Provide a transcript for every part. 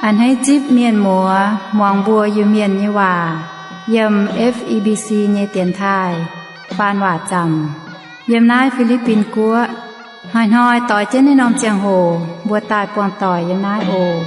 A'hneiv zipv mienh muoz muangx mbuo Iu-Mienh nyei waac yiem F E B C nyei dienx taaih faan waac zaamc, yiem naaiv Fi^li^bin Guoqv. Hnoi-hnoi doix jienv naaiv norm ziangh hoc mbuo daaih buangh doic yiem naaiv oc.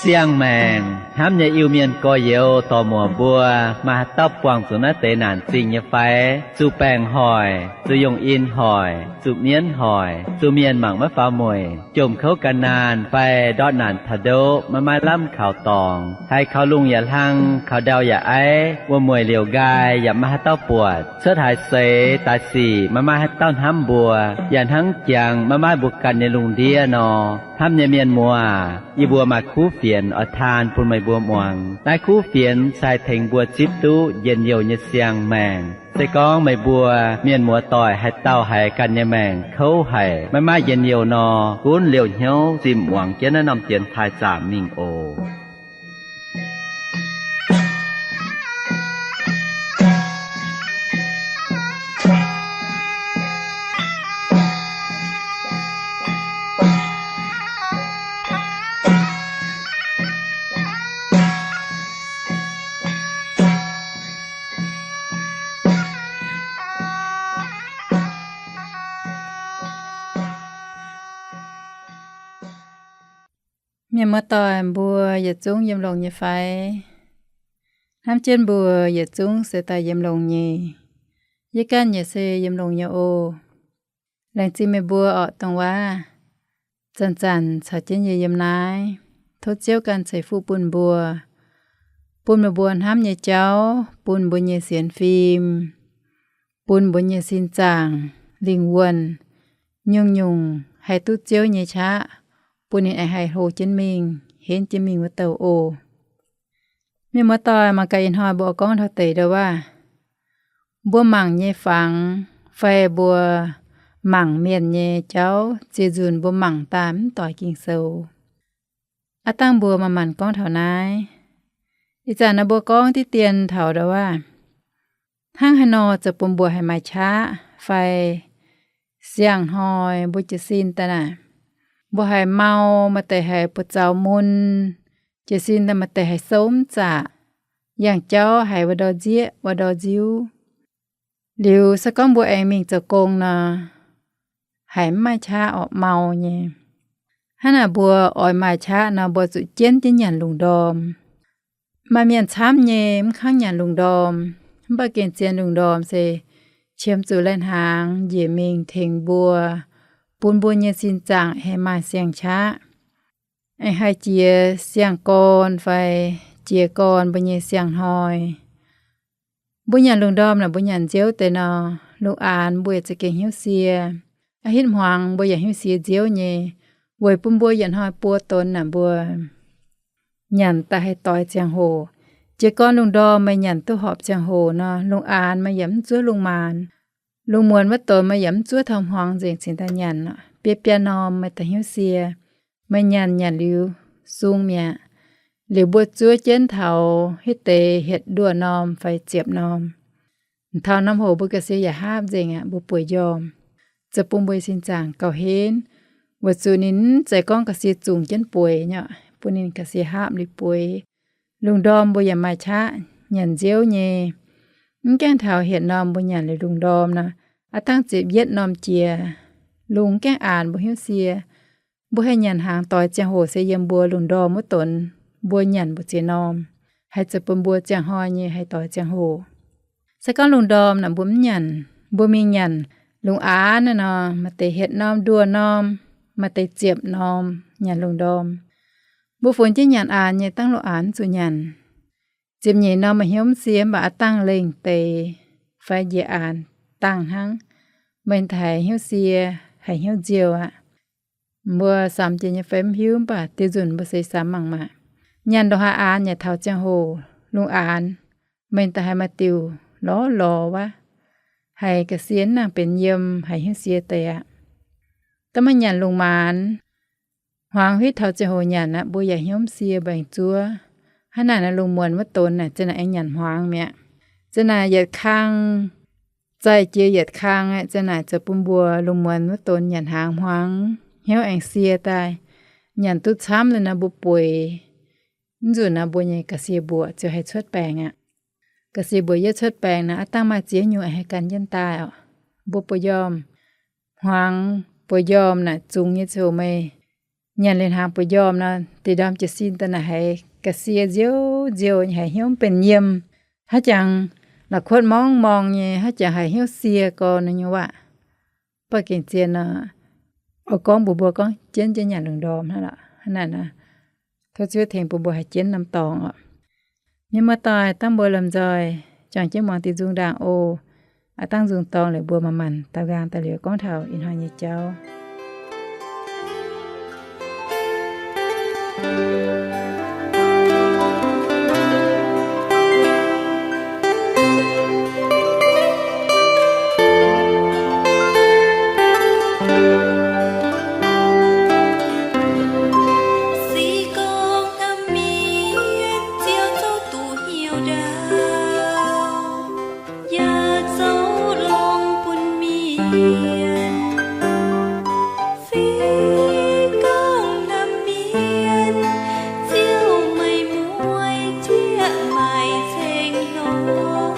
Siang-maengc hnamv nyei Iu-Mienh gorx-youz dorc-muoc mbuo, maaih haaix dauh buangh zuqc naaiv deix naanc zingh nyei fai? Zuqc baengc hoic, zuqc yungh in hoic, zuqc mienv hoic, zuqc mienh mangc maiv faaux mueic, jomc kouv gan naanh fai ndortv naanc taux ndoqv maiv maaih lamh kaux dorngx, haiz kaux lungh yaac hlang, kaux ndau yaac aiv, wuom-mueic liouc nqaai yaac maiv maaih haaix dauh buatc, cuotv haaix seix daaih sic maiv maaih haaix dauh hnamv mbuo, yaac hnangv jangx maiv maaih mbuo ganh nyei lungh ndiev nor. Hnamv nyei mienh muoz, yie mbuo maaih kuv fienx oix taan bun meih mbuo muangx. Naaiv kuv fienx se haih tengx mbuo zipv duqv njien-youh nyei siang-maengc. Se gorngv meih mbuo mienh muoz doic haaix dauh haiz ganh nyei maengc kouv haic, maiv maaih njien-youh nor, gunv liouh hnyouv zimh muangx jienv naaiv norm dienx taaih zaamc mingh oc. Mienh muoz-doic mbuo yietc zungv yiem longx nyei fai? Hnamv jienv mbuo yietc zungv se daaih yiem longx nyei. Yie ganh yaac se yiem longx nyei oc. Laengz zingh meih mbuo orqc, dongh waac zanc-zanc caux jienv yie yiem naaiv. Tov Ziouv ganh ceix fuqv bun mbuo, bun meih mbuo hnamv nyei jauv, bun mbuo nyei sienx fim, bun mbuo nyei sin zaangc, lingh wuonh, nyungc-nyungc haih duqv Ziouv nyei qaqv, bun ninh aengx haih hlo jienv mingh, henv jienv mingh wuov douh oc. Mienh muoz-doic, mangc gaax ih hnoi mbuo gorngv taux deix ndau waac, mbuo mangc nyei fangx fai mbuo mangc mienh nyei jauv, ziex nzunc mbuo mangc daaih mv doix Ging-Sou. Aav dangh mbuo manc-manc gorngv taux naaiv. Ih zanc naaiv mbuo gorngv diqv dien taux ndau waac, hnangv haaix nor zoux bun mbuo haih maaih qaqv fai siang-hnoi mbuo jiez sin daaih naaic, mbuo haiz mau, maaih deix haiz buoz-zaux mun, jiez sin daaih maaih deix haiz sou mv zaqc, yangh jauv haiz wuov ndau nzieqv wuov ndau nziuv. Liuz se gorngv mbuo aengx mingh zoux gong nor, haiz mv maaih qaqv orqc, mau nyei. Hnangv naaic mbuo oix maaih qaqv nor, mbuo zuqc jienv jienv nyanc lungh ndorm. Maaih mienh camv nyei mv kangv nyanc lungh ndorm, mv baac gengh zien lungh ndorm se qiemx zuqc lai-hnaangx njiec mingh tengx mbuo, bun mbuo nyei sin zaangc haih maaih siang-qaqv, aengx haih jiex siang-gorn fai jiex gorn mbuo nyei siang-hnoi. Mbuo nyanc lungh ndorm naaic mbuo nyanc nziouv deix nor, lungh aanx mbuo yaac za'gengh hnyouv sie. A'hitv hmuangx mbuo yaac hnyouv sie nziouv nyei, weic bun mbuo yietc hnoi buo donx naaic mbuo nyanc daaih haih doix ziangh hoc. Jiez gorn lungh ndorm meih nyanc duqv horpc ziangh hoc nor, lungh aanx meih yaac mv zuov lungh maanz. Lungh muonz wuov donx meih yaac mv zuov taux hmuangx nzengc cingx daaih nyanc. Biei biei norm meih daaih hnyouv sie. Meih nyanc nyanc liuz sung mi'aqv. Liuz mbuo zuov jienv taux hitv deix hietc nduoh norm fai ziepc norm, taux norm hoc mbuo ga'sie yaac haapv nzengc aqv, mbuo bueix njormh. Zoux bun mbuo sin zaangc gauh henv, weic zuqc ninh mv zeiz gorngv ga'sie zungh jienv bueix nyei, bun ninh ga'sie haapv liuz bueix. Lungh ndorm mbuo yaac maaih qaqv nyanc nziouv nyei. Mv gaengh taux hietc norm mbuo nyanc liuz lungh ndorm nor, aav dangh ziepc yietv norm jiex, lungh mv gaengh aanx mbuo hnyouv sie. Mbuo haih nyanc hnaangx doix ziangh hoc se yiem mbuo lungh ndorm wuov donx, mbuo nyanc mbu'ziex norm, haih zoux bun mbuo ziangh hnoi nyei haih doix ziangh hoc. Se gorngv lungh ndorm naaic mbuo mv nyanc, mbuo mingh nyanc lungh aanx naaiv nor, maaih deix hietc norm nduoh norm, maaih deix ziepc norm nyanc lungh ndorm. Mbuo funx jienv nyanc aanx nyei, dangh lungh aanx zuqc nyanc. Ziepc nyeic norm meih hnyouv mv sie mv baac aav dangh lengh deix fai njiec aanx dangh hnangv, meih daaih haiz hnyouv sie, haiz hnyouv nziouh aqv. Mbuo samx jiex nyei fai mv hiuv, mv baac dieh nzunc mbuo seix samx mangc maah. Nyanc ndongc haaix aanx yaac taux ziangh hoc lungh aanx, meih daaih haiz maaih diuc lorz lorz wuov, haiz ga'sie mv nangc benx yiem, haiz hnyouv sie deix aqv. Da'maaih nyanc lungh maanz, Hmuangx huiv taux ziangh hoc nyanc aqv, mbuo yaac hnyouv sie mbaengx zuov. Hnangv naaic naaic lungh muonz wuov donx naaic ziang naaic aengx nyanc hmuangx mi'aqv. Ziang naaic yietc kang, zaih jiex yietc kang aqv, ziang naaic zoux bun mbuo lungh muonz wuov donx nyanc hnaangx hmuangx, hnyouv aengx sie daaih. Nyanc duqv camv liuz nor mbuo bueix, mv nzunc nor mbuo nyei ga'sie mbuoqc ziouc haih cuotv baengc aqv. Ga'sie mbuoqc yietv cuotv baengc naaic, aav dangh maaih ziex nyungc haih gan jienv daaih oc. Mbuo bueix njormh, hmuangx bueix njormh naaic zungx nyei ziouc meih nyanc liuz hnaangx bueix njormh nor, deix ndorm jiez sin daaih naaic haiz ga'sie nziouv nziouv nyei, haiz hnyouv mv benx yiem. Haaix jangx la'kuotv morngv morng nyei, haaix jangx haiz hnyouv sie gorn nyei waac. Baac gengh zien nor, oix gorngv mbuox mbuo gorngv jienv jienv nyanc lungh ndorm hnangv lorqc. Hnangv naaic nor, tov Ziouv tengx bun mbuo haih jienv norm dorngx oc. Mienh muoz-doic, dangh mbuo lomh nzoih juangc jienv muangx diuh nzung ndaangc oc. Aav dangh nzung dorngx liuz mbuo manc-manc daaux nqaang daaih liuz gorngv taux ih hnoi nyei jauv. Se gorngv hnamv mienh, Ziouv zouv duqv hnyouv ndau, yaac zouv longx bun mienh. Se gorngv hnamv mienh, Ziouv meih mueiz zieqv maaih ceng nor,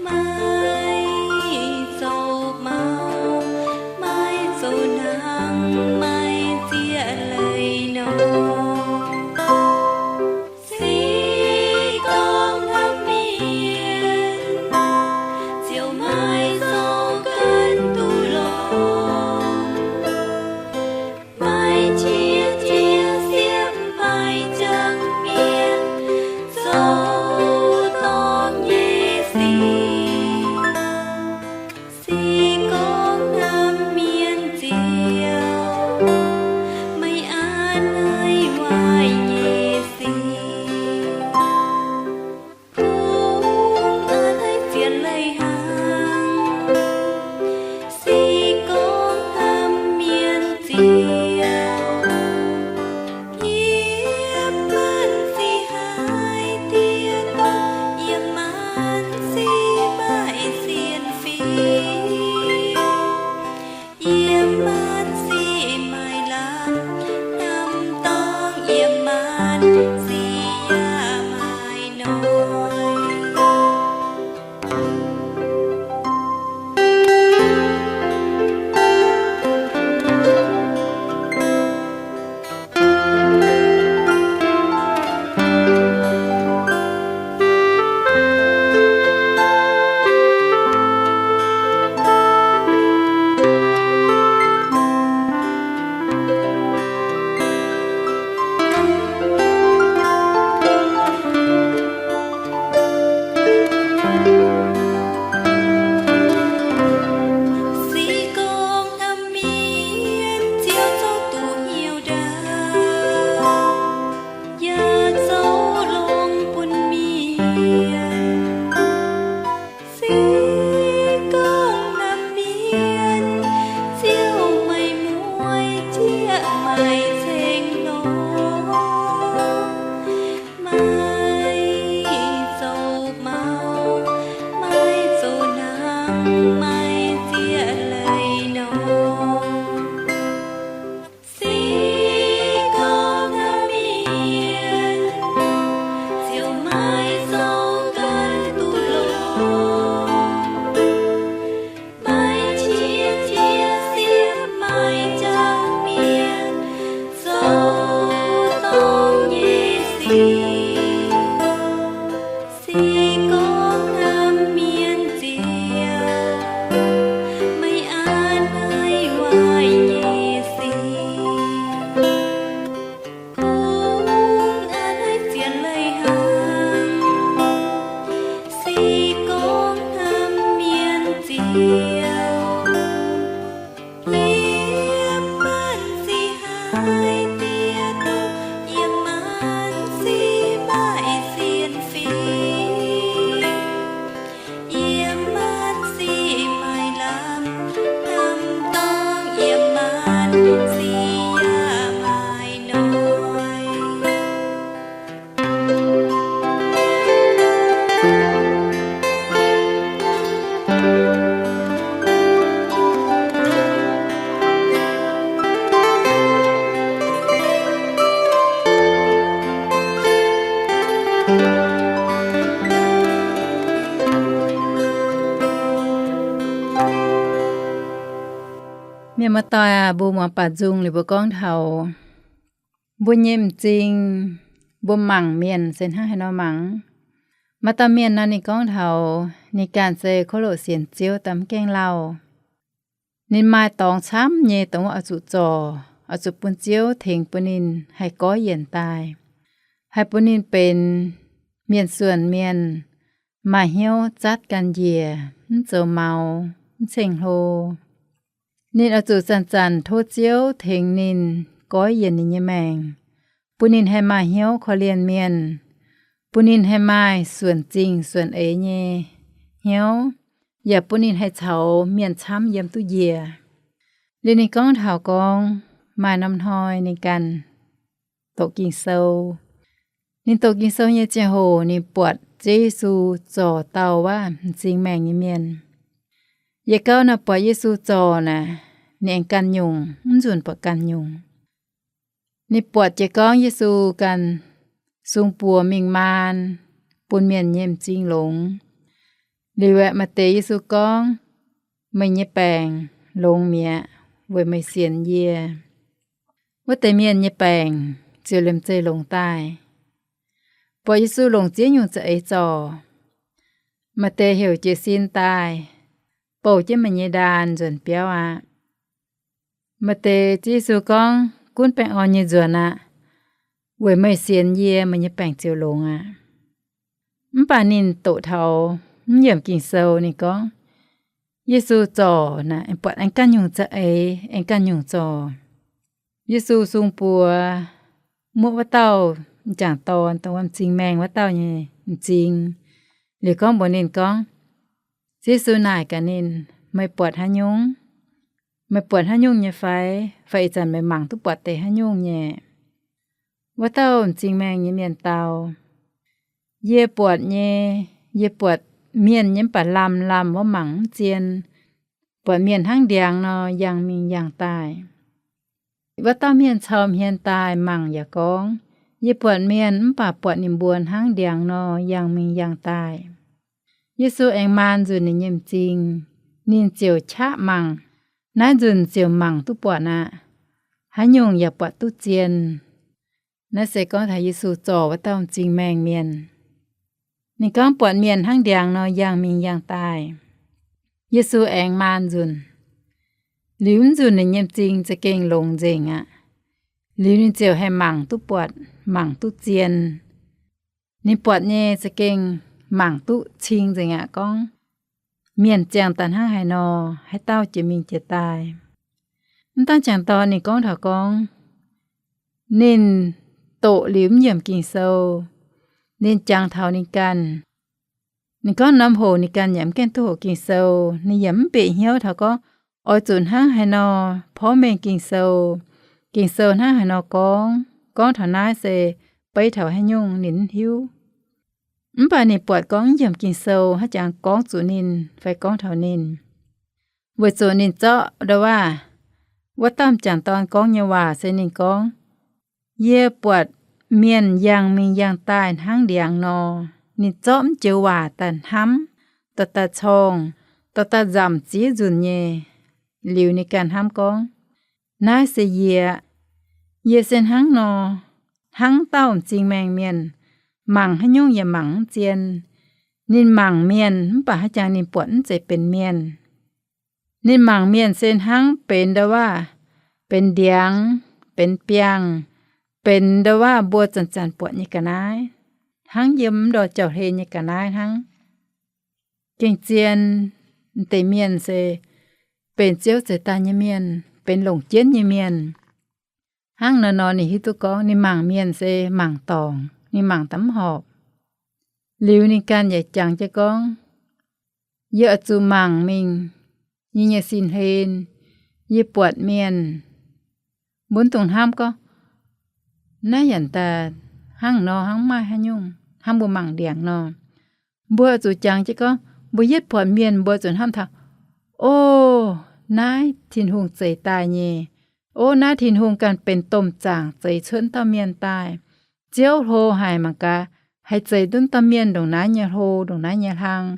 maiv zoux maux, maiv zoux hnangv, maiv zieqv leiz nor. Se gorngv hnamv mienh, Ziouv maiv zoux ganh duqv longx, maiv qiex jiez siepv-mbaih jangx mienh zoux dorngc nyei sic. Se gorngv hnamv mienh, Ziouv meih a'hneiv waaic nyei sic, kungx a'hneiv zien leiz hnangv. Se gorngv hnamv mienh, Ziouv yiem maanc sic haaix diec, yiem maanc sic maaih sienx fim, yiem maanc sic maaih lamh hnamv dorngx, yiem maanc sic yaac maaih noic. doic aac, mbuo muangx baac nzung liuz mbuo gorngv taux mbuo nyei m'zing, mbuo mangc mienh se hnangv haaix nor mangc. Maaih dauh mienh nor ninh gorngv taux ninh ganh se kouv loc sienx Ziouv daaih mv gaengh lauh. Ninh maaih dorngx camv nyei dongh wuov oix zuqc zorc, oix zuqc bun Ziouv tengx bun ninh haih goiv yienc daaih, haih bun ninh benx mienh suonc mienh, maaih hnyouv zatv ganh njiec, mv zoux maux, mv ceng-hlo. Ninh oix zuqc zanc-zanc tov Ziouv tengx ninh goiv yienc ninh nyei maengc, bun ninh haih maaih hnyouv korv-lienh mienh, bun ninh haih maaih suonc zingh suonc eix nyei hnyouv, yaac bun ninh haih caux mienh camv yiem duqv njiec. Liuz ninh gorngv taux gorngv maaih norm hnoi ninh ganh doqc Ging-Sou. Ninh doqc Ging-Sou nyei ziangh hoc ninh buatc Ziouv Yesu zorc dauh wuov m'zing maengh nyei mienh. Yietc gauh naaiv buatc Yesu zorc naaic, ninh aengx ganh nyungc, mv nzunc buatc ganh nyungc. Ninh buatc jiez gorngv Yesu ganh sung buoz mingh maan bun mienh nyei m'zing longx. Liuz aeqv, maaih deix Yesu gorngv, meih nyei baengc longx mi'aqv, weic meih sienx yie. Wuov deix mienh nyei baengc ziouc liemh zeih longx daaih. Buatc Yesu longc ziex nyungc za'eix zorc, maaih deix heuc jiez sin daaih, bouh jienv meih nyei ndaanh nzuonx biauv aqv. Maaih deix Ziouv Yesu gorngv, gunv baengh orn nyei nzuonx aqv, weic meih sienx yie, meih nyei baengc ziouc longx aqv. Mv baac ninh doqc taux mv yiemc Ging-Sou, ninh gorngv, Yesu zorc naaic, aengx buatc aengx ganh nyungc za'eix, aengx ganh nyungc zorc. Yesu sung buoz muoqv wuov dauh m'jangc dorn, dongh wuov m'zing maengh wuov dauh nyei m'zing, liuz gorngv mbuox ninh gorngv, Yesu naaic gaax ninh, meih buatc haaix nyungc? Meih buatc haaix nyungc nyei fai? Fai ih zanc meih mangc duqv buatc deix haaix nyungc nyei? Wuov dauh m'zing maengh nyei mienh dau, yie buatc nyei, yie buatc mienh nyei mv baac lamh lamh wuov mangc mv zien, buatc mienh hnangv ndiangx nor yangh mingh yangh daaih. Wuov dauh mienh cau hmien daaih mangc yaac gorngv, yie buatc mienh mv baac buatc ninh mbuo hnangv ndiangx nor yangh mingh yangh daaih. Yesu aengx maan nzunc ninh nyei m'zing, ninh ziouc qaqv mangc. Naaiv nzunc ziouc mangc duqv buatc aqv. Haaix nyungc yaac buatc duqv zien. Naaiv se gorngv taux Yesu zorc wuov dauh m'zing maengh mienh. Ninh gorngv buatc mienh hnangv ndiangx nor yangh mingh yangh daaih. Yesu aengx maan nzunc. Liuz mv nzunc ninh nyei m'zing za'gengh longx nzengc aqv. Liuz ninh ziouc haih mangc duqv buatc, mangc duqv zien. Ninh buatc nyei za'gengh mangc duqv cing nzengc aqv gorngv, mienh ziangh daaih hnangv haaix nor, haaix dauh jiex mingh jiex daaih. Mv dangv jangx dorn ninh gorngv taux gorngv, ninh doqc liuz mv yiemc Ging-Sou, ninh jangx taux ninh ganh. Ninh gorngv norm hoc ninh ganh yaac mv gaengh duqv hoqc Ging-Sou, ninh yaac mv bieqc hnyouv taux gorngv oix zuqc hnangv haaix nor porv mengh Ging-Sou, Ging-Sou hnangv haaix nor gorngv, gorngv taux naaiv se beiv taux haaix nyungc ninh mv hiuv. Mv baac ninh buatc gorngv mv yiemc Ging-Sou haaix jangx gorngv zuqc ninh fai gorngv taux ninh. Weic zuqc ninh zorqv ndau waac, wuov dauh m'jangc dorn gorngv nyei waac se ninh gorngv, yie buatc mienh yangh mingh yangh daaih hnangv ndiangx nor. Ninh zorqv mv joux waac daaih hnamv, dorh daaih corngh, dorh daaih nzamc ziex nzunc nyei. Liuz ninh ganh hnamv gorngv, naaiv se yie. Yie se hnangv nor, hnangv dauh m'zing maengh mienh, mangc haaix nyungc yaac mangc mv zien. Ninh mangc mienh mv baac haaix jangx ninh buatc mv zeiz benx mienh. Ninh mangc mienh se hnangv benx ndau waac, benx ndiangx, benx biangh, benx ndau waac mbuo zanc-zanc buatc nyei ga'naaiv, hnangv yiem ndor jauv-hlen nyei ga'naaiv hnangv. Gengh zien, deix mienh se benx Ziouv zeix daaih nyei mienh, benx longc jienv nyei mienh. Hnangv nor nor ninh hiuv duqv gorngv ninh mangc mienh se mangc dorngc, ninh mangc daaih mv horpc. Liuz ninh ganh yaac jangx jienv gorngv, yie oix zuqc mangc mingh, yie nyei sin-hlen, yie buatc mienh. Mbuo dungx hnamv gorngv, naaiv yaac daaih hnangv nor, hnangv maaih haaix nyungc, hnangv mbuo mangc ndiangx nor. Mbuo oix zuqc jangx jienv gorngv mbuo yietv buatc mienh mbuo zuqc hnamv taux, o, naaiv Tin-Hungh zeix daaih nyei. O, naaiv Tin-Hungh ganh benx domh zaangc zeix cuotv dauh mienh daaih. Ziouv hlo haic mangc gaax, haih zeix duqv dauh mienh ndongc naaiv nyei hlo, ndongc naaiv nyei hlang.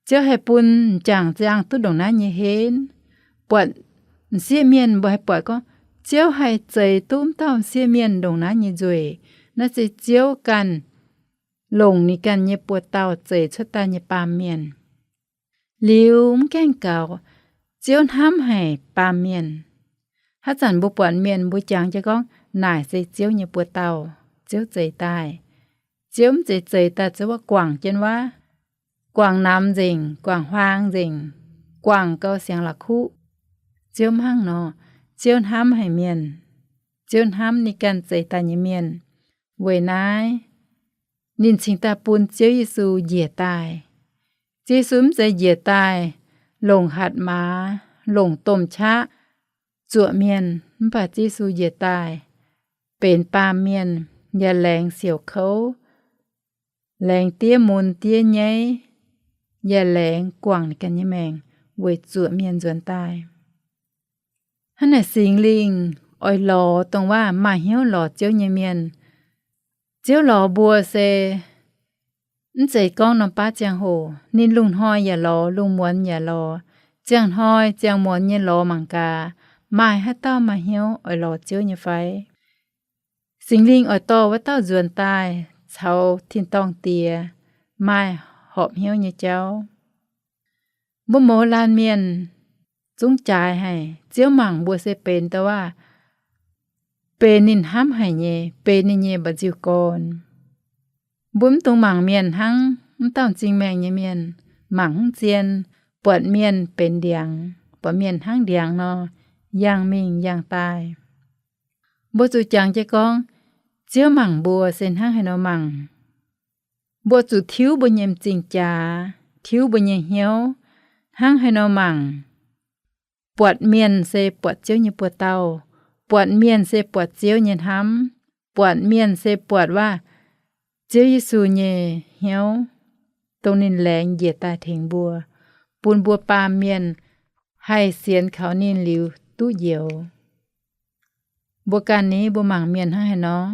Ziouv haih bun m'jangc ziangh duqv ndongc naaiv nyei henv, buatc M'sieqv mienh mbuo haih buatc gorngv Ziouv haih zeix duqv m'dauh m'sieqv mienh ndongc naaiv nyei nzueic. Naaiv se Ziouv ganh longc ninh ganh nyei buoz-dauh zeix cuotv daaih nyei baamh mienh. Liuz mv gaengh gaux, Ziouv hnamv haic baamh mienh. Haaix zanc mbuo buatc mienh, mbuo jangx jienv gorngv, naaic se Ziouv nyei buoz-dauh, Ziouv zeix daaih. Ziouv mv zeiz zeix daaih zuqc wuov guangc jienv wuov, guangc namx nzengc, guangc huaang nzengc, guangc gauh siangx la'kuqv. Ziouv mv hnangv nor. Ziouv hnamv haic mienh. Ziouv hnamv ninh ganh zeix daaih nyei mienh. Weic naaiv, ninh cingx daaih bun Ziouv Yesu njiec daaih. Ziouv Yesu mv zeiz njiec daaih longc hatc maaz, longc domh qaqv zuoqc mienh, mv baac Ziouv Yesu njiec daaih benx baamh mienh, yaac laengz siouc kouv, laengz diev mun diev nyaiv, yaac laengz guangc ninh ganh nyei maengc weic zuoqc mienh nzuonx daaih. Hnangv naaic Singx Lingh oix lorz dongh waac maaih hnyouv lorz Ziouv nyei mienh. Ziouv lorz mbuo se mv zeiz gorngv norm baav ziangh hoc. Ninh lungh hnoi yaac lorz, lungh muonz yaac lorz, ziangh hnoi ziangh muonz nyei lorz mangc gaax, maaih haaix dauh maaih hnyouv oix lorz Ziouv nyei fai? Singx Lingh oix dorh wuov dauh nzuonx daaih caux tin-dorngh Diex maaih horpc hnyouv nyei jauv. Mbuo mouz laanh mienh zungv jaaix haic. Ziouv mangc mbuo se benx dongh waac, benx ninh hnamv haic nyei, benx ninh nyei mba'nziu gorn. Mbuo mv dungx mangc mienh hnangv m'dauh m'zing maengh nyei mienh, mangc mv zien, buatc mienh benx ndiangx, buatc mienh hnangv ndiangx nor, yangh mingh yangh daaih. Mbuo zuqc jangx jienv gorngv, Ziouv mangc mbuo se hnangv haaix nor mangc. Mbuo zuqc tiuv mbuo nyei m'zing jaax, tiuv mbuo nyei hnyouv, hnangv haaix nor mangc. Buatc mienh se buatc Ziouv nyei buoz-dauh, buatc mienh se buatc Ziouv nyei hnamv, buatc mienh se buatc waac Ziouv Yesu nyei hnyouv, dongh ninh laengz njiec daaih tengx mbuo, bun mbuo baamh mienh haih sienx kaux ninh liuz duqv njoux. Mbuo ganh ni, mbuo mangc mienh hnangv haaix nor?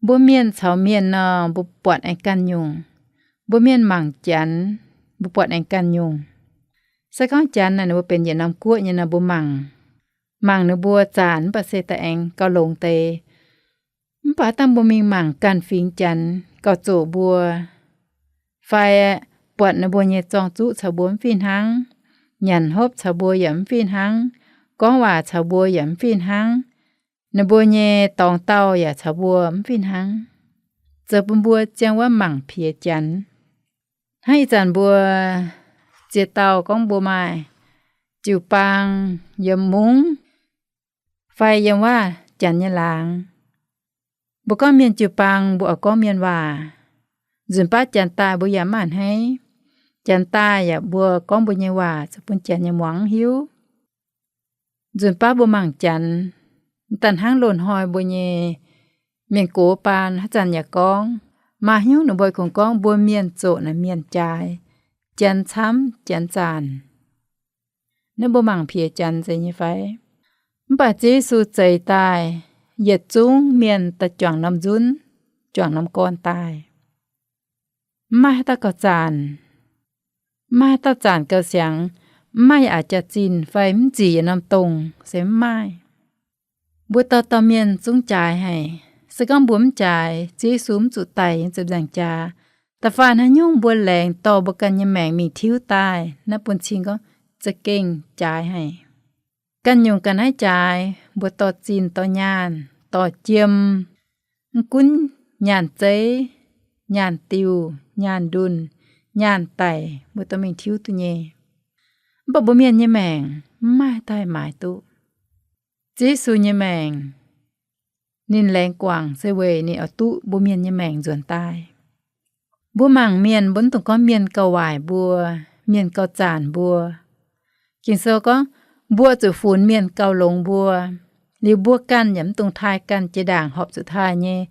Mbuo mienh caux mienh nor, mbuo buatc aengx ganh nyungc. Mbuo mienh mangc Janx, mbuo buatc aengx ganh nyungc. Se gorngv Janx naaic ninh mbuo benx yietc norm guoqv nyei nor, mbuo mangc, mangc ninh mbuo zanc mv baac se daaih aengx gauh longx deix. Mv baac dangh mbuo mingh mangc ganh fingx Janx gauh zoqc mbuo, fai buatc ninh mbuo nyei zorng-zuqv caux mbuo mv fih hnangv, nyanc hopv caux mbuo yaac mv fih hnangv, gorngv waac caux mbuo yaac mv fih hnangv, ninh mbuo nyei dorngx dauh yaac caux mbuo mv fih hnangv, zoux bun mbuo ziangh wuov mangc piex Janx. Hnangv ih zanc mbuo ziex dauh gorngv mbuo maaih jiu-baang yiem mungv fai yiem waac Janx nyei laangz. Mbuo gorngv mienh jiu-baang, mbuo oix gorngv mienh waac. Nzunc baav Janx daaih mbuo yaac mv a'hneiv haiv. Janx daaih yaac mbuo gorngv mbuo nyei waac zoux bun Janx nyei muangx mv hiuv. Nzunc baav mbuo mangc Janx, daaih hnangv loz-hnoi mbuo nyei mienh gox baan haaix zanc yaac gorngv, maaih hnyouv ninh mbuo kungx gorngv mbuo mienh zoqc naaic mienh jaaix, Janx camv Janx zanc. Naaiv mbuo mangc piex Janx zeiz nyei fai? Mv baac Ziouv Yesu zeix daaih, yietc zungv mienh daaih juangc norm nzunv, juangc norm gorn daaih. Mv maaih haaix dauh gauh zanc, mv maaih haaix dauh zanc gauh siangx, mv maaih a'jaax zinh fai mv zic yietc norm dongh se mv maaih. Mbuo dauh dauh mienh zungv jaaix haic. Se gorngv mbuo mv jaaix, Ziouv Yesu mv zuqc daic yiem ziepc nzaangc jaax. Da'faanh haaix nyungc mbuo laengz dorh mbuo ganh nyei maengc mingh tiuv daaih, naaiv bun cing gorngv za'gengh jaaix haic. Ganh nyungc ga'naaiv jaaix, mbuo dorh zinh dorh nyaanh dorh jiem, mv gunv nyaanh zeiv, nyaanh diuh, nyaanh ndunh, nyaanh daic, mbuo dorh mingh tiuv duqv nyei. Mv baac mbuo mienh nyei maengc mv maaih daaih maaiz duqv. Ziouv Yesu nyei maengc ninh laengz guangc se weic ninh oix duqv mbuo mienh nyei maengc nzuonx daaih. Mbuo mangc mienh, mbuo mv dungx gorngv mienh gauh waaic mbuo, mienh gauh zanc mbuo. Ging-Sou gorngv, mbuo zuqc funx mienh gauh longx mbuo. Liuz mbuo ganh yaac mv dungx taaih ganh jiex ndaangc horpc zuqc taaih nyei.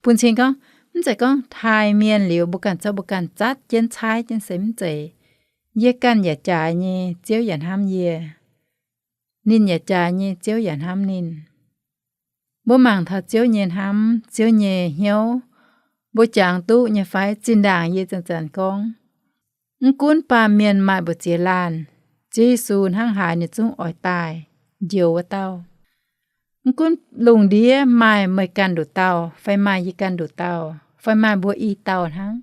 Bun cing gorngv, mv zeiz gorngv taaih mienh liuz mbuo ganh zorqv mbuo ganh zatv jienv caaiv jienv se mv zeiz. Yie ganh yaac jaaix nyei, Ziouv yaac hnamv yie. Ninh yaac jaaix nyei, Ziouv yaac hnamv ninh. Mbuo mangc taux Ziouv nyei hnamv, Ziouv nyei hnyouv, mbuo jangx duqv nyei fai? Zinh ndaangc yie zanc-zanc gorngv, mv gunv baamh mienh maaih mbu'ziex laanh, Ziouv Yesu hnangv haaix ninh zungv oix daaih. njoux wuov dauh. Mv gunv lungh ndiev maaih meih ganh nduqc dauh, fai maaih yie ganh nduqc dauh, fai maaih mbuo i dauh hnangv,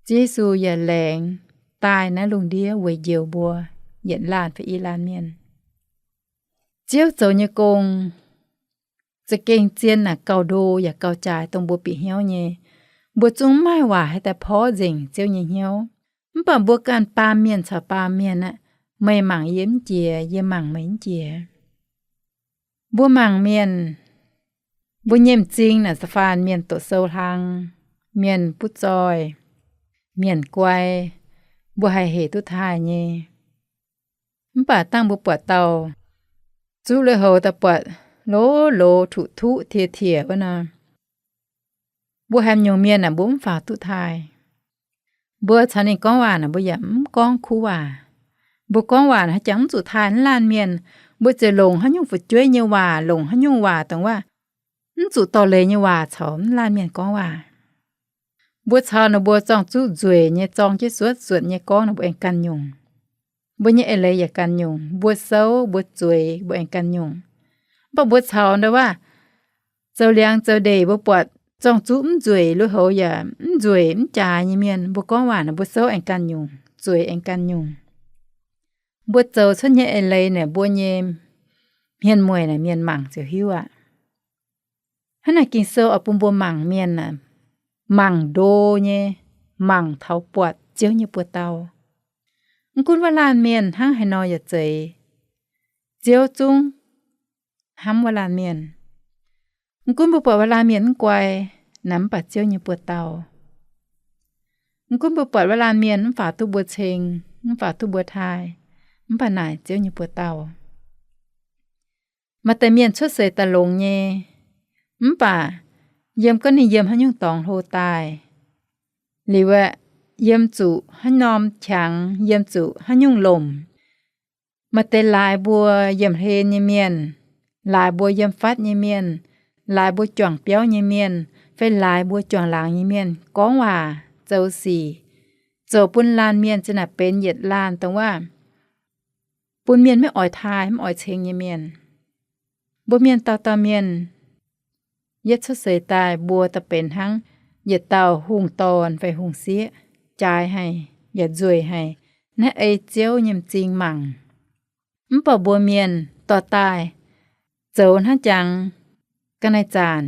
Ziouv Yesu yaac laengz daaih naaiv lungh ndiev weic njoux mbuo yietc laanh fai i laanh mienh. Ziouv zoux nyei gong za'gengh zien naaic gauh ndo yaac gauh jaaix dongh mbuo bieqc hnyouv nyei. Mbuo zungv mv maaih waac haih daaih porv nzengc Ziouv nyei hnyouv. Mv baac mbuo ganh baamh mienh caux baamh mienh aqv, meih mangc yie mv jiex, yie mangc meih mv jiex. Mbuo mangc mienh, mbuo nyei m'zing naaic, da'faanh mienh doqc sou hlang, mienh butv zoih, mienh guai, mbuo haih hec duqv taaih nyei. Mv baac dangh mbuo buatc dauh zuqv lui-houx daaih buatc loz-loz tuqv-tuqv tiex-tiex wuov nor, mbuo haaix nyungc mienh aeqv, mbuo mv faaux duqv taaih. Mbuo caux ninh gorngv waac naaic, mbuo yaac mv gorngv kuv waac. Mbuo gorngv waac haaix jangx mv zuqc taaih naaiv laanh mienh. Mbuo ziouc longc haaix nyungc fu'jueiv nyei waac, longc haaix nyungc waac dongh waac mv zuqc dorh leiz nyei waac caux naaiv laanh mienh gorngv waac. Mbuo caux ninh mbuo zorng-zuqv nzueic nyei, zorng jienv suotv suotv nyei gorngv ninh mbuo aengx ganh nyungc. Mbuo nyei eix leiz yaac ganh nyungc, mbuo souv, mbuo zueiz, mbuo aengx ganh nyungc. Mv baac mbuo caux ndau waac zoux liangx zoux ndeic, mbuo buatc zorng-zuqv mv nzueic, lui-houx yaac mv nzueic, mv jaaix nyei mienh, mbuo gorngv waac naaic, mbuo souv aengx ganh nyungc, zueiz aengx ganh nyungc. Mbuo zoux cuotv nyei eix leiz naaic, mbuo nyei hmien mueic naaic mienh mangc ziouc hiuv aqv. Hnangv naaic Ging-Sou oix bun mbuo mangc mienh aeqv, mangc ndo nyei, mangc taux buatc Ziouv nyei buoz-dau. Mv gunv wuov laanh mienh hnangv haaix nor yaac zeiz, Ziouv zungv hnamv wuov laanh mienh. Mv gunv mbuo buatc wuov laanh mienh mv guai, naaic mv baac Ziouv nyei buoz-dau. Mv gunv mbuo buatc wuov laanh mienh mv faaux duqv mbuo ceng, mv faaux duqv mbuo taaih, mv baac naaic Ziouv nyei buoz-dau. Maaih deix mienh cuotv seix daaih longx nyei, mv baac yiem gorngv ninh yiem haaix nyungc dorngx hlo daaih, liuz aeqv, yiem zuqc haaix norm qangx, yiem zuqc haaix nyungc lomc. Maaih deix laaix mbuo yiemh hlen nyei mienh, laaix mbuo yiem fatv nyei mienh, laaix mbuo juangc biauv nyei mienh, fai laaix mbuo juangc laangz nyei mienh gorngv waac, zoux sic, zoux bun laanh mienh za'naaic benx yietc laanh dongh waac bun mienh maiv oix taaih, maiv oix ceng nyei mienh. Mbuo mienh dauh dauh mienh yietv cuotv seix daaih, mbuo daaih benx hnangv yietc dauh hungh dorn fai hungh sieqv, jaaix haic, yaac nzueic haic, naaiv ei Ziouv nyei m'zing mangc. Mv baac mbuo mienh dorh daaih zoux hnangv jangx ga'naaiv-zaanc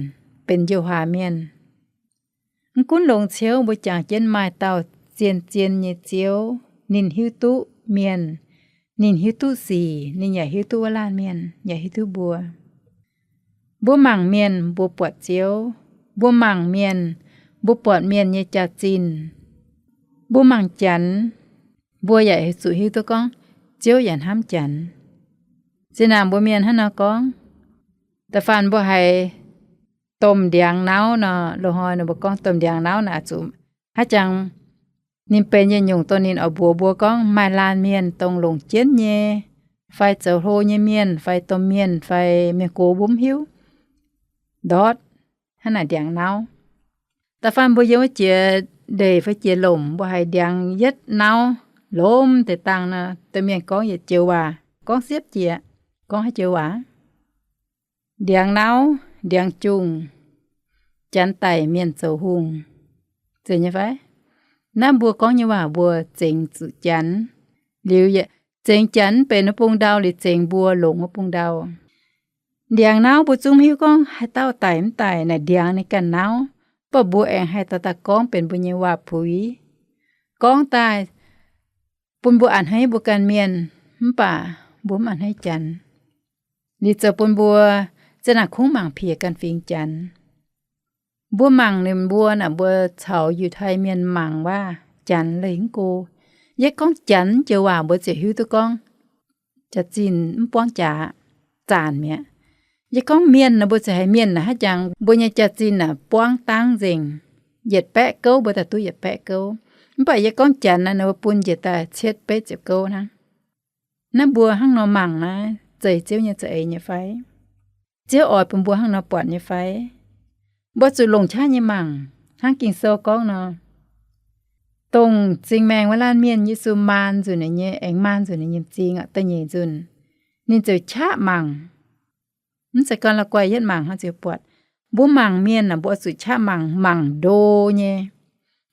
benx njoux haaix mienh. Mv gunv longx ciouv mbuo jangx jienv maaih dauh zien-zien nyei Ziouv, ninh hiuv duqv mienh, ninh hiuv duqv sic, ninh yaac hiuv duqv wuov laanh mienh, yaac hiuv duqv mbuo. Mbuo mangc mienh, mbuo buatc Ziouv. Mbuo mangc mienh, mbuo buatc mienh nyei jaax-zinh. Mbuo mangc Janx, mbuo yaac zuqc hiuv duqv gorngv Ziouv yaac hnamv Janx. Zinh ndaangc mbuo mienh hnangv nor gorngv, da'faanh mbuo haiz domh ndiangx nauv nor, loz-hnoi ninh mbuo gorngv domh ndiangx nauv naaic zuqc haaix jangx ninh benx yietc nyungc dongh ninh oix mbuox mbuo gorngv maaih laanh mienh dongh longc jienv nyei, fai zoux hlo nyei mienh, fai domh mienh, fai mienh gox mbuo mv hiuv. Ndortv hnangv naaic ndiangx nauv. Da'faanh mbuo yiem wuov jiex ndeic fai jiex lomc, mbuo haiz ndiangx yietv nauv lomz deix dangh nor, deix mienh gorngv yietc joux waac, gorngv siepv jiex, gorngv haaix joux waac? Ndiangx nauv, ndiangx jungh, Janx daic mienh zoux hungh, zeiz nyei fai? Naaiv mbuo gorngv nyei waac mbuo zengx zuqc Janx. Liuz yaac zengx Janx mv benx wuov bung ndau, liuz zengx mbuo longx wuov bung ndau. Ndiangx nauv mbuo zungv mv hiuv gorngv haaix dauh daic mv daic, naaic ndiangx ninh ganh nauv, mv baac mbuo aengx haih daaih daaih gorngv benx mbuo nyei waac-puix. Gorngv daaih bun mbuo a'hneiv mbuo ganh mienh, mv baac mbuo mv a'hneiv Janx. Liuz zoux bun mbuo za'naaic kungx mangc piex ganh fingx Janx. Mbuo mangc ninh mbuo naaic, mbuo caux Yiutai Mienh mangc waac Janx leih mv go. Yie gorngv Janx joux waac mbuo ziouc hiuv duqv gorngv jaax-zinh mv buangv jaax, zaanc mi'aqv. Yie gorngv mienh naaic, mbuo ziouc haiz mienh naaic haaix jangx mbuo nyei jaax-zinh naaic buangv dangv nzengc. Yietc baeqv gouv mbuo daaih duqv yietc baeqv gouv. Mv baac yie gorngv Janx naaic, ninh mbuo bun njiec daaih cietv betv ziepc gouv hnangv. Naaiv mbuo hnangv nor mangc naaiv, zeiz Ziouv nyei za'eix nyei fai? Ziouv oix bun mbuo hnangv nor buatc nyei fai? Mbuo zuqc longc qaqv nyei mangc, hnangv Ging-Sou gorngv nor, dongh zingh maengh wuov laanh mienh Yesu maan nzunc ninh nyei, aengx maan nzunc ninh nyei m'zing aqv, da'nyeic nzunc. ninh ziouc qaqv mangc. Mv zeiz gorngv la'guaih yietv mangc hnangv ziouc buatc. Mbuo mangc mienh naaic, mbuo oix zuqc qaqv mangc, mangc ndo nyei.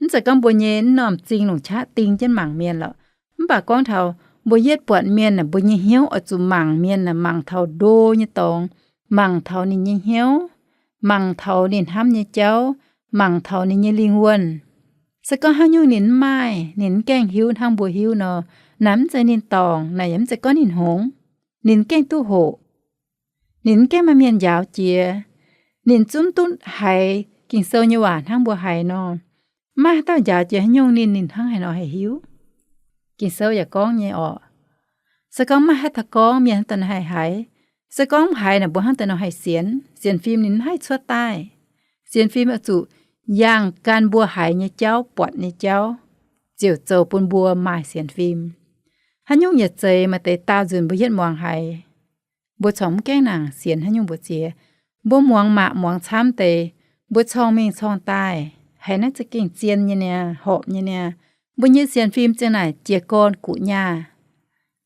Mv zeiz gorngv mbuo nyei m'normh zing longc qaqv ding jienv mangc mienh lorqc. Mv baac gorngv taux mbuo yietv buatc mienh naaic, mbuo nyei hnyouv oix zuqc mangc mienh naaic, mangc taux ndo nyei dorngx, mangc taux ninh nyei hnyouv, mangc taux ninh hnamv nyei jauv, mangc taux ninh nyei lingh wuonh. Se gorngv haaix nyungc ninh mv maaih, ninh mv gaengh hiuv hnangv mbuo hiuv nor, naaic mv zeiz ninh dorngc, naaic yaac mv zeiz gorngv ninh hngongx. Ninh gaengh duqv hoqc. Ninh mv gaengh maaih mienh njaaux jiex. Ninh zungv duqv haiz Ging-Sou nyei waac hnangv mbuo haiz nor. Mv maaih haaix dauh njaaux jiex haaix nyungc ninh, ninh hnangv haaix nor haih hiuv. Ging-Sou yaac gorngv nyei orqc. Se gorngv maiv haih taux gorngv, mienh hnangv daaih nor haih haiz. Se gorngv mv haiz naaic, mbuo hnangv daaih nor haih sienx. Sienx fim ninh mv haih cuotv daaih. Sienx fim oix zuqc yangh gan mbuo haiz nyei jauv, buatc nyei jauv, ziouc zoux bun mbuo maaih sienx fim. Haaix nyungc yietc zeiz maaih deix daauh nzunc mbuo yietv muangx haiz, mbuo corc mv gaengh nangc sienx haaix nyungc mbu'ziex. Mbuo muangx maac muangx camv deix, mbuo corngh mingh corngh daaih, haiz naaiv za'gengh zien nyei niaa, horpc nyei niaa. Mbuo nyei sienx fim ziang naaic jiez gorn guqc nyaah,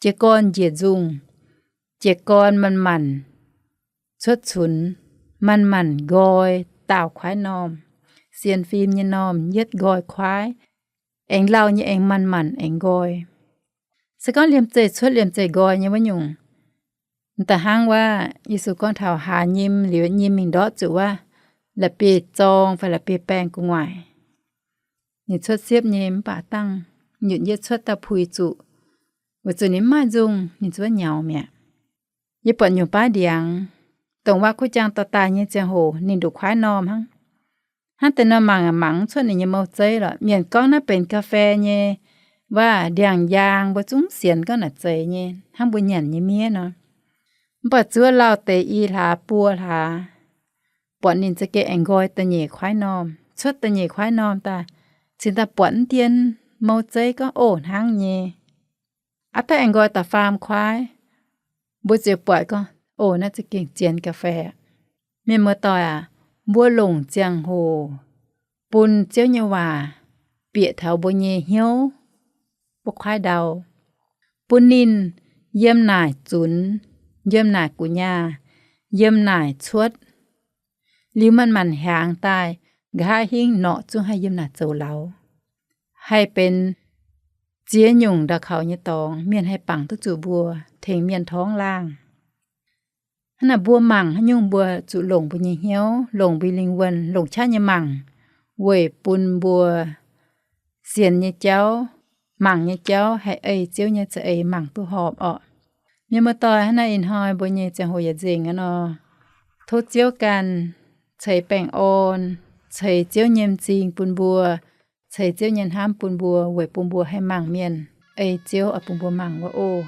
jiez gorn njiec nzungh, jiez gorn manc-manc cuotv cunx, manc-manc nqoi daauh kuaaiv normh. Sienx fim nyei normh yietv nqoi kuaaiv, aengx lauh nyei aengx manc-manc aengx nqoi. Se gorngv liemh zeih cuotv liemh zeih nqoi nyei wuov nyungc, da'hnangv wuov Yesu gorngv taux haaz nyim liuz nyim mingh ndortv zuqc wuov la'bieiv-zorng fai la'bieiv-baengh gu'nguaaic. Ninh cuotv siepv nyei mv baac dangh nyutc yietv cuotv dauh puix zuqc, weic zuqc ninh mv maaih nzungh ninh zuov nyaux mi'aqv. Yie buatc nyungc baav ndiangx, dongh waac kuv jaang dorh daaih nyei ziangh hoc ninh nduqc kuaaiv normh hnangv. Hnangv deix nor mangc mangc mv cuotv ninh nyei mouv zeiv lorqc. Mienh gorngv naaiv benx ga'fei nyei, waac ndiangx-yaang mbuo zungv sienx gorngv naaic zeiz nyei hnangv mbuo nyanc nyei miev nor. Mv baac zuov lauh deix i hlaax buo hlaax, buatc ninh za'gengh aengx nqoi da'nyeic kuaaiv normh. Cuotv da'nyeic kuaaiv normh daaih, cingx daaih buatc mv dien mouv zeiv gorngv, Oc, hnangv nyei. Aav daaih aengx nqoi da'faam kuaaiv, mbuo ziouc buatc gorngv, Oc, naaiv za'gengh zien ga'fei aqv. Mienh muoz-doic aac, mbuo longc ziangh hoc bun Ziouv nyei waac bieqc taux mbuo nyei hnyouv, mbuo kuaaiv ndau, bun ninh yiem naaic zunx, yiem naaic gu'nyaah, yiem naaic cuotv, liuz manc-manc hiaangx daaih, nqa'haav hingv norqc zungv haih yiem naaic zoux lauz, haih benx ziex nyungc ndau kaux nyei dorngx, mienh haih bangc duqv zuqc mbuo, tengx mienh torngv laangh. Hnangv naaic mbuo mangc haaix nyungc mbuo zuqc longc mbuo nyei hnyouv, longc mbuo lingh wuonh, longc qaqv nyei mangc, weic bun mbuo sienx nyei jauv, mangc nyei jauv haih ei Ziouv nyei za'eix mangc duqv horpc orqc. Mienh muoz-doic, hnangv naaiv ih hnoi mbuo nyei ziangh hoc yaac nzengc aqv nor, tov Ziouv ganh ceix baengh orn, ceix Ziouv nyei m'zing bun mbuo, ceix Ziouv nyei hnamv bun mbuo weic bun mbuo haih mangc mienh, ei Ziouv oix bun mbuo mangc wuov oc.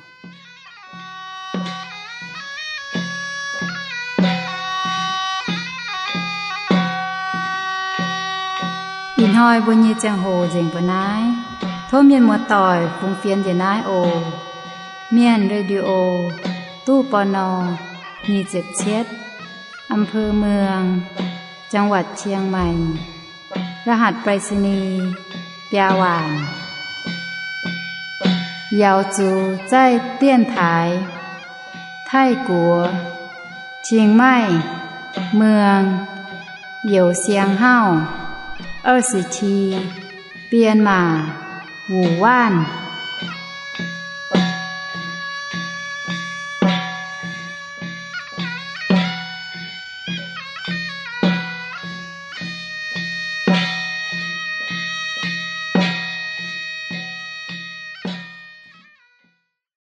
Ih hnoi mbuo nyei ziangh hoc nzengc mbuo naaiv. Tov mienh muoz-doic fungx fienx njiec naaiv oc. Mienh Radio, ตู้ ปณ. nyic ziepc cietv, อำเภอเมือง จังหวัดเชียงใหม่ รหัสไปรษณีย์ biaa waanc. Yaux zuqc zaih dienx taaix Taiv-Guoqv, Chiang Mai, Muang, Youz Siang Hauv, 二十七, Bienh Maac, Wuc Waanv.